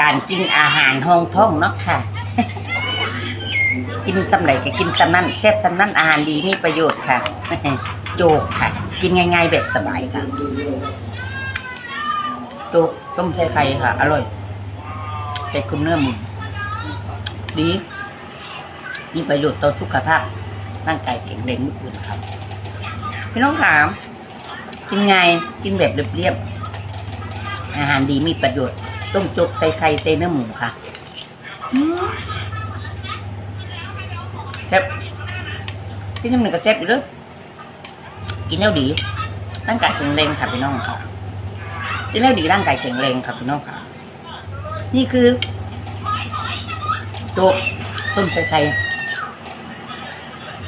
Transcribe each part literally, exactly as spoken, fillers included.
การกินอาหารรองท้องเนาะค่ะ กินส่ำใดก็กินส่ำนั้น แซ่บส่ำนั้น อาหารดีมีประโยชน์ค่ะ โจ๊กค่ะ กินง่ายๆ แบบสบายค่ะ โจ๊กต้มใส่ไข่ค่ะ อร่อย ใส่กับเนื้อหมู ดี มีประโยชน์ต่อสุขภาพ ร่างกายแข็งแรง มื้ออื่นค่ะ พี่น้องค่ะ กินง่าย กินแบบเรียบๆ อาหารดีมีประโยชน์ ต้มโจ๊กใส่ไข่ ใส่เนื้อหมูค่ะ อืม แซ่บ กินน้ำหนึ่งก็แซ่บอยู่เด้อ กินแล้วดี ร่างกายแข็งแรงค่ะพี่น้องค่ะ กินแล้วดี ร่างกายแข็งแรงค่ะพี่น้องค่ะ นี่คือ โจ๊กต้มใส่ไข่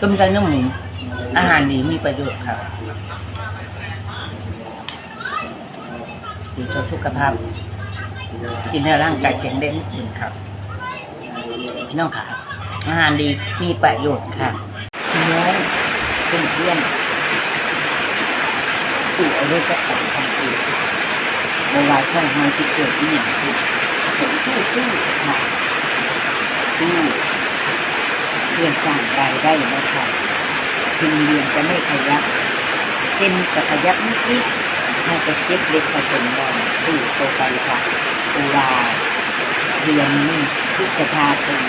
ต้มใส่เนื้อหมู อาหารดีมีประโยชน์ค่ะ ดีต่อสุขภาพ กินแล้วร่างกายแข็งแรงขึ้นค่ะ พี่น้องค่ะ อาหารดีมีประโยชน์ค่ะ พี่น้องเพื่อนๆ สู้เอาเด้อกับการทำเอง บ่ว่าช่องเฮาสิเกิดอีหยังขึ้น สู้ๆ ค่ะ สู้ เพื่อสร้างรายได้นะคะ ถึงเหรียญจะไม่ขยับ เส้นก็ขยับนิดๆ เฮาก็เก็บเล็กผสมน้อย สู้ต่อไปค่ะ เพราะว่าเดือนนี้พฤษภาคม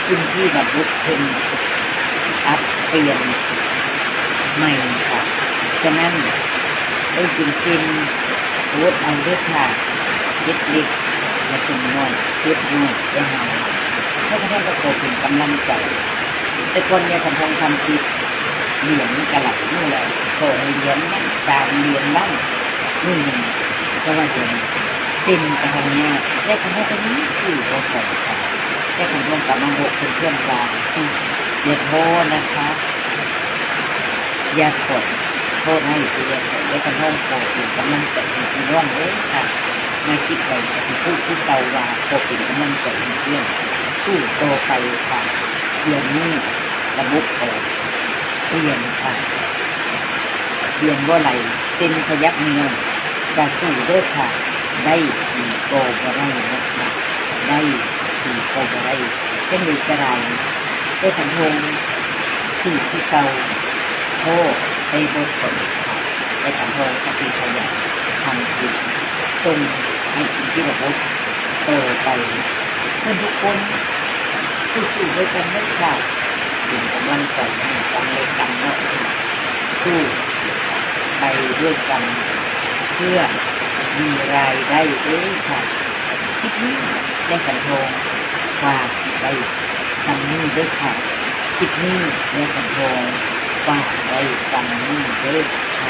ขึ้นที่ระบบเพิ่นอัปเปลี่ยนใหม่ค่ะ ฉะนั้น เอ้ย เป็นเส้น โพสต์เอาเด้อค่ะ เก็บเล็กผสมน้อย เก็บน้อยไปหาหลาย เพราะฉะนั้นก็ขอเป็นกำลังใจ แต่ก่อนยายคำพองทำคลิป เหรียญมันก็หลายมื้อแล้ว สองเหรียญบ้าง สามเหรียญบ้าง มื้อหนึ่ง แต่ว่าเดี๋ยวนี้เส้นก็ทำยาก ยายคำพองก็มีซื้อบ่ค่อยค่ะ ยายคำพองก็มาบอกเพื่อนๆว่า อืม อย่าท้อนะคะ อย่าถอย โทษให้ที่อย่าถอย และก็น้อมขอเป็นกำลังใจให้พี่น้องเด้อค่ะ มาคิดไว้ก็สิพูดคือเก่าว่าขอเป็นกำลังใจให้เพื่อน สู้ต่อไปค่ะ เดือนนี้ระบบออก เปลี่ยนค่ะ เปลี่ยนบ่ไหล เส้นขยับนิดหน่อย ก็สู้เด้อค่ะ ได้ดีก็บ่ได้นะคะ ได้ดีก็บ่ได้ จั่งใดก็ได้ แต่คันโฮม สู้คือเก่า โทษได้บ่ถอยค่ะ แต่คันโฮมก็สิขยันทำกิน ส่งให้กินที่ระบบต่อไป เพื่อนทุกคน สู้ๆด้วยกันเด้อค่ะ เป็นกำลังใจให้กันและกันเนาะ สู้ไปด้วยกัน เพื่อมีรายได้เด้อค่ะ คลิปนี้ยายคำพองฝากไว้ส่ำนี้เด้อค่ะ คลิปนี้ยายคำพองฝากไว้ส่ำนี้เด้อค่ะ